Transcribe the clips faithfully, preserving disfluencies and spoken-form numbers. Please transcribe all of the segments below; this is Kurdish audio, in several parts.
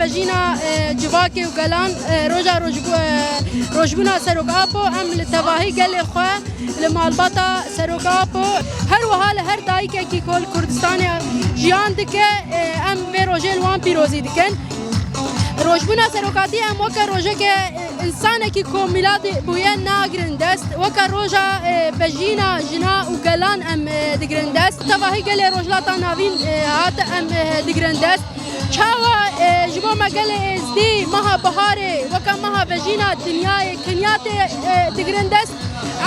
Vejîna, e, civakê û gelan, e, roja rojbû-, e, rojbûna Serok Apo, em li tevahî gelê xwe, li malbata Serok Apo, her wiha li her dayikekî ku li Kurdistanê jiyan dike, e, em vê rojê li wan pîrozî dikin. Rojbûna serokatî em weke rojeke, e, însanekî ku mîladî bûye nagirin dest, weke roja, e, vejîna jina û gelan em, e, digirin dest. Tevahî gelê Rojhilata Navîn, e, hate em, e, digirin dest. Çawa, e, ji bo me gelê Êzdî meha biharê weke meha vejîna dinyayê kinya tê, e, digirin dest.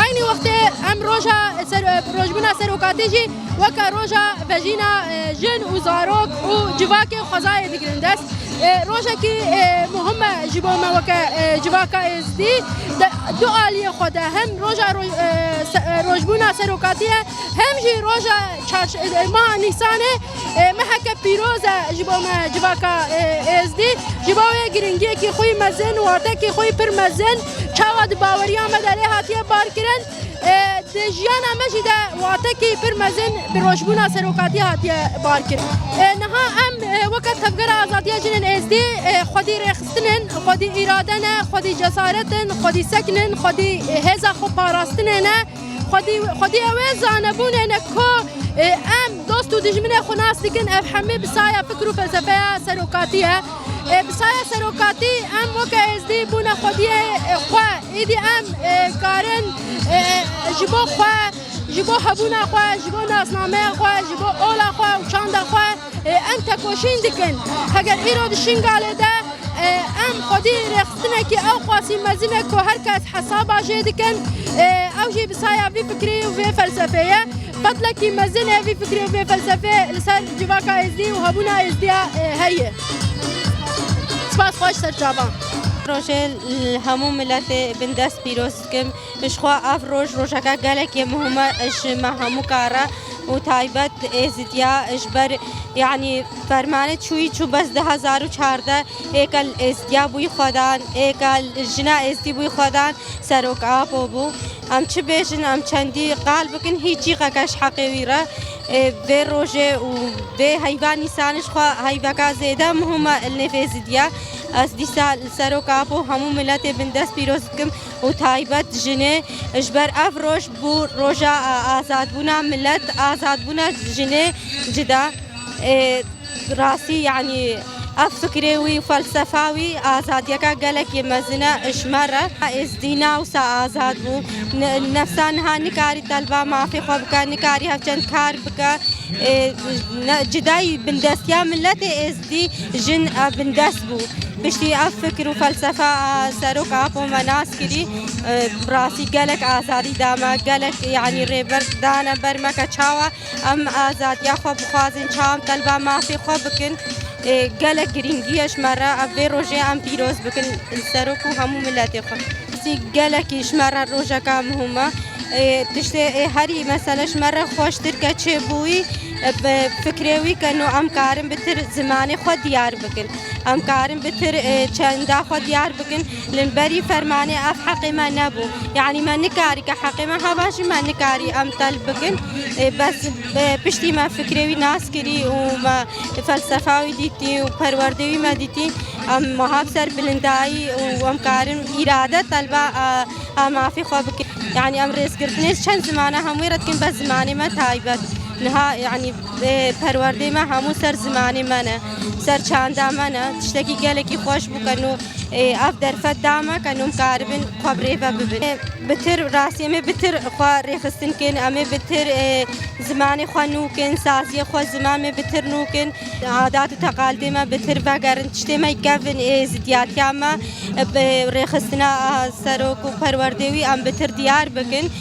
Eynî wextê em roja ser, e, rojbûna serokatî jî weke roja vejîna, e, jin û zarok û civakê xwezayê digirin dest. E, rojekî, e, muhim e ji bo me weke, e, civaka Êzdî. De, du aliyê xwe de hem roja roj-, e, se-, e, rojbûna serokatî ye, hem jî roja çarş-, e, meha Nîsanê, e, meheke pîroz e ji bo me civaka, e, Êzdî. Ji bo wê giringiyekî xwe yî mezin, watekî xwe yî pir mezin, çawa di baweriya me de lê hatiye barkirin, e, di jiyana me jî de watekî pir mezin bi rojbûna serokatî hatiye barkirin. E, niha em, e, weke Tevgera Azadiya Jinên Êzdî, e, xwedî rêxistin in, xwedî îrade ne, xwedî cesaret in, xwedî sekin in, xwedî, e, hêza xwe parastinê ne. Xwedî, xwedî ew ê zanebûnê ne ku, e, em dost û dijminê xwe nas dikin, ev hemî bi saya fikr û felsefeya serokatî ye. E, bi saya serokatî em weke Êzdî bûne xwediyê, e, xwe. Îdî em, e, karin, e, ji bo xwe, ji bo hebûna xwe, ji bo nasnameya xwe, ji bo ola xwe û çanda xwe, e, em tekoşîn dikin. Heger îro di Şingalê de, e, em xwedî rêxistinekî ew qasî mezin e ku her kes hesaba jê dikin, e, ew jî bi saya vî fikrî û vê felsefê ye. Petlekî mezin e vî fikrî û vê felsefê li ser civaka Êzdî û hebûna Êzdiya, e, heye. Spas xweş ser çavan. Rojê li hemû miletê bindest pîroz dikim. Ji xwe ev roj, rojeke gelekî muhim e ji me hemû kare û taybet Êzidiya ji ber, yanî, fermanê çûyî çû bes du hezar û çardeh êke li Êzidiya bûyî xwedan, êke li jina Êzidî bûyî xwedan, Serok Apo bû. Em çi bêjin, em çendî qal bikin, hîç çîqeke ji heqê wî re. Ê, vê rojê û vê heyva Nîsanê ji xwe heyveka zêde muhim e li nêv Êzidiya. Ez dîsa li Serok Apo hemû miletê bindest pîroz dikim û taybet jinê, ji ber ev roj bû roja, a, azadbûna milet, azadbûna jinê cida. Ê, rastî, yanî, ev fikrê wî, felsefa wî, azadiyeke gelekî mezin e ji me re. Êzdî ne wisa azad bû. Ne-, nefsa niha nikarî telba mafê xwe bike, nikarî hevçend kar bike. Ê, ne, cidayî bindestiya miletê Êzdî jin, e, bindest bû. Piştî ev fikir û felsefa, e, Serok Apo me nas kirî, e, rastî gelek azadî da me, gelek, yanî, rêber dane ber me ke çawa em azadiya xwe bixwazin, çawa em telba mafê xwe bikin. E, gelek girîngî ye ji me re, ev vê rojê em pîroz bikin li Serok û hemû miletê xwe. Rastî gelekî ji me re rojeka muhim e. Ê, tiştê, ê, herî mesele ji me re xweştir ke çêbûyî, e, bi fikrê wî ke no em karin bitir zimanê xwe diyar bikin. Em karin bitir, e, çenda xwe diyar bikin. Li berî fermanê ev heqê me nebû. Yanî me nikarî ke heqê me heva jî me nikarî em telb bikin. E, bes, e, piştî me fikrê wî nas kirî û me felsefa wî dîtî û perwerdê wî me dîtî. Em meha bi ser bilindayî û em karin îrade telba, e, a mafê xwe bikin. Yanî em rêzgirtinê çend zimane hemû re dikin, bes zimanê me taybet. Niha, yanî, e, perwerdê me hemû ser zimanê me ne, ser çanda me ne. Tiştekî gelekî xweş bû ke no, e, ev derfet da me ke no em karibin xwe bi rê ve bibin. E, bitir rastî em ê bitir xwe rêxistin kin, em ê bitir, e, zimanê xwe nû kin, saziyê xwe ziman em ê bitir nû kin. Adat û teqaldê me bitir vegerin, tiştê me kevin ê zidiyatiya me, bi rêxistina, a, serok û perwerdê wî em bitir diyar bikin.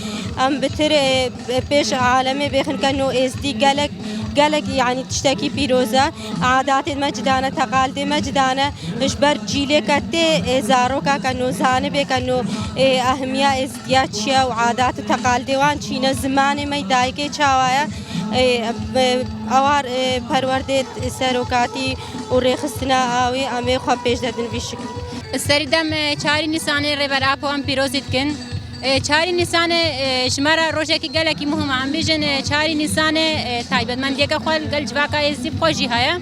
Em bitir, e, pêş alemê bêxin ke no êzdî gelek, gelek, yanî tiştekî pîroz e. Adatê me cidane, teqaldê me cidane. Ji ber cîlê ke tê, e, zaroka ke no zanibê ke no, e, ehmiya êzdiya çi ye û adat û teqaldê wan çîne, zimanê me dayikê çawa ye. Ê, bi, ewar, ê, perwerdê serokatî û rêxistina awê em ê xwe pêş dedin vî şiklî. Serî dem, ê, çarî Nîsanê Rêber Apo em pîrozî dikin. Ê, çarî Nîsanê, ê, ji me re rojekî gelekî muhim e. Em bêjin, ê, çarî Nîsanê, ê, taybetmendiyeke xwe li gel civaka Êzidî bi xwe jî heye.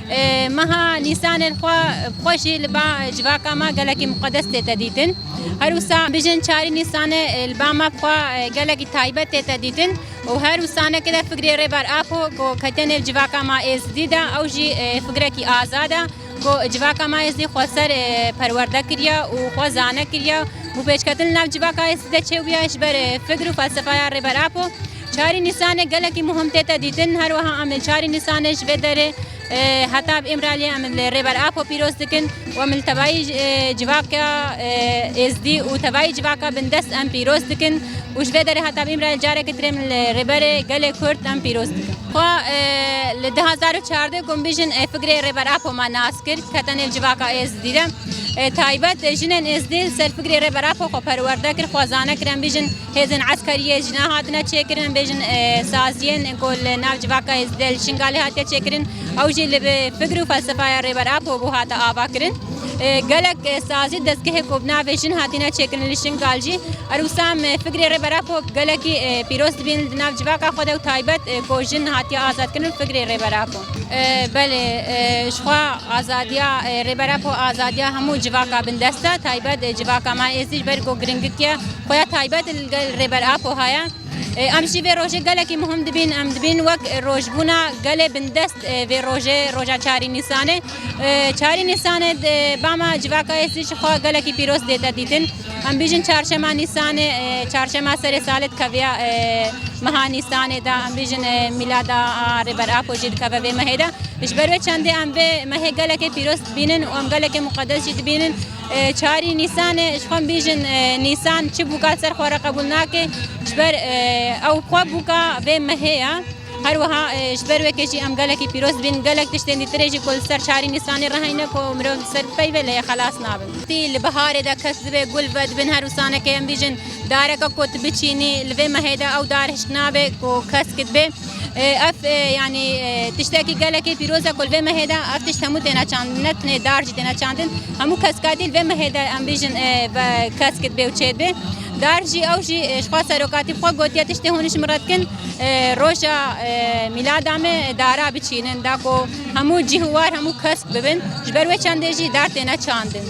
E, meha Nîsanê li xwe, xwe jî li ba civaka me gelekî muqedes tête dîtin. Her wisa bijin çarî Nîsanê, e, li ba me bi xwe, e, gelekî taybet tête dîtin û her wisanekê de fikrê Rêber Apo ku kete nêv civaka me Êzidî de, ew jî, e, fikrekî azad e ku civaka me Êzidî xweser, e, perwerde kiriye û xwe zane kiriye û pêşketin li nav civaka Êzidî de çêbûye ji ber, e, fikr û felsefeya Rêber Apo. Çarî Nîsanê gelekî muhim tête dîtin, her wiha em li çarî Nîsanê ji vê derê, e, heta bi Îmraliyê em li Rêber Apo pîroz dikin û em li tevayî, e, civaka, e, Êzdî û tevayî civaka bindest em pîroz dikin û ji vê derê heta bi Îmraliyê careke din em li Rêberê gelê Kurd em pîroz dikin. Xwe, e, li du hazar û çardeh ku em bijin, e, fikrê Rêber Apo me nas kir, kete nêv civaka Êzdî de. E, taybet, e, jinên Êzdî ser fikrê Rêber Apo xwe perwerde kir, xwe zane kir, em bijin hêzên eskeriyê jina hatine çêkirin, em bêjin, e, saziyên ku li nav civaka Êzdî de li Şingalê hatiye çêkirin, ew jî li bi fikr û felsefeya Rêber Apo bû hate ava kirin. E, gelek, e, sazî dezgehê ku bi navê jin hatine çêkirin li Şingal jî, her wisa em, e, fikrê Rêber Apo gelekî, e, pîroz dibînin di nav civaka xwe de û taybet, e, ku jin hatiye azadkirin fikrê Rêber Apo. E, belê, e, ji xwe azadiya, e, Rêber Apo azadiya hemû civaka bindest e, taybet, e, civaka me Êzdî ji ber ku giringikiya xwe ya taybet li gel Rêber Apo heye. E, em jî vê rojê gelekî muhim dibîn, em dibîn wek rojbûna gelê bindest, e, vê rojê, roja çarî Nîsanê. E, çarî Nîsanê, e, ba me civaka Êzdî ji xwe gelekî pîroz dête dîtin. Em bijin çarşema Nîsanê, e, çarşema serê salê dikeviya, e, meha Nîsanê de, em bijin, e, mîlada a Rêber Apo jî dikeve vê mehê de. Ji ber wê çendê em vê mehê gelekê pîroz dibînin û em gelekê muqedes jî dibînin. E, çarî Nîsanê ji xwe em bijin, e, Nîsan çi bûka li ser xwe re qebûl nake, ji ber, e, ew xwe bûka vê mehê ye. Her wiha, e, ji ber wekê jî em gelekî pîroz dibînin, gelek tiştên dîtirê jî ku li ser çarî Nîsanê re heyne ku mirov li ser peyve lê xelas nabin. Tî li biharê de kes dibe gul vedibin, her wisanekê em bijin dareke ku tu biçînî li vê mehê de ew dar hişk nabe ku kesk dibe. E, ev, e, yanî, e, tiştekî gelekî pîroz e ku li vê mehê de ev tişt hemû têne çandin, ne tenê dar jî têne çandin, hemû keskatî li vê mehê de em bijin, e, ve kesk dibe û çêdibe. Dar jî ew jî, e, ji xwe serokatî bi xwe gotiye tiştê hûn ji min re dikin, e, roja, e, mîlada me dara biçînin, da ku hemû cih û war, hemû kesk bibin, ji ber wê çendê jî dar têne çandin.